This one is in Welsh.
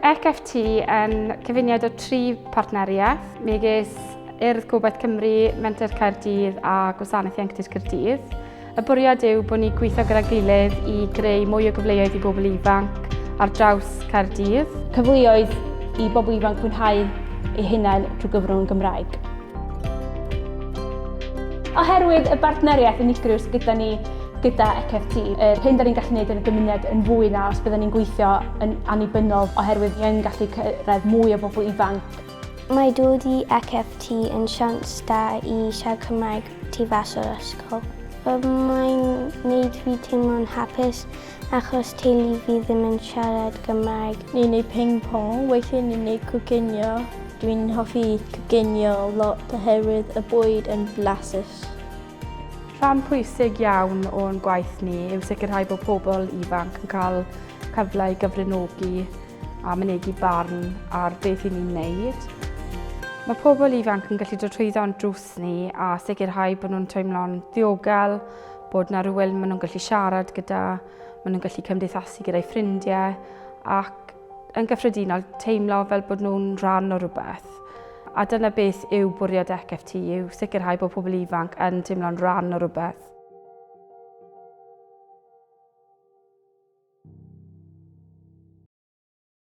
ECFT yn cyfuniad o tri partneriaeth, megis Urdd Gobaith Cymru, Menter Caerdydd a Gwasanaeth Ieuenctid Caerdydd. Y bwriad yw bod ni'n gweithio gyda gilydd i greu mwy o gyfleoedd i bobl ifanc ar draws Caerdydd. Cyfleoedd i bobl ifanc fwynhau eu hunain trwy gyfrwng y Gymraeg. Oherwydd y bartneriaeth unigryw sydd gyda ni gyda ECFT, yr hyn da ni'n gallu gwneud yn y gymuned yn fwy na os byddwn ni'n gweithio yn annibynnol oherwydd ni yn gallu cyrraedd mwy o bobl ifanc. Mae dod i ECFT yn siawns da i siarad Cymraeg tu fas o'r ysgol. Mae'n wneud fi teimlo'n hapus achos teulu fi ddim yn siarad Gymraeg. Ni'n neud ping pong, weithiau ni'n neud coginio. Dwi'n hoffi coginio lot oherwydd y bwyd yn flasus. Rhan pwysig iawn o'n gwaith ni yw sicrhau bod pobl ifanc yn cael cyfle i gyfranogi a mynegi barn ar beth i ni'n wneud. Mae pobl ifanc yn gallu dod trwyddo'n drws ni a sicrhau bod nhw'n teimlo'n ddiogel, bod na rhywun maen nhw'n gallu siarad gyda, maen nhw'n gallu cymdeithasu gyda'i ffrindiau ac yn gyffredinol teimlo fel bod nhw'n rhan o rhywbeth. A dyna beth yw bwriad ECFT, yw sicrhau bod pobl ifanc yn teimlo'n rhan o rhywbeth.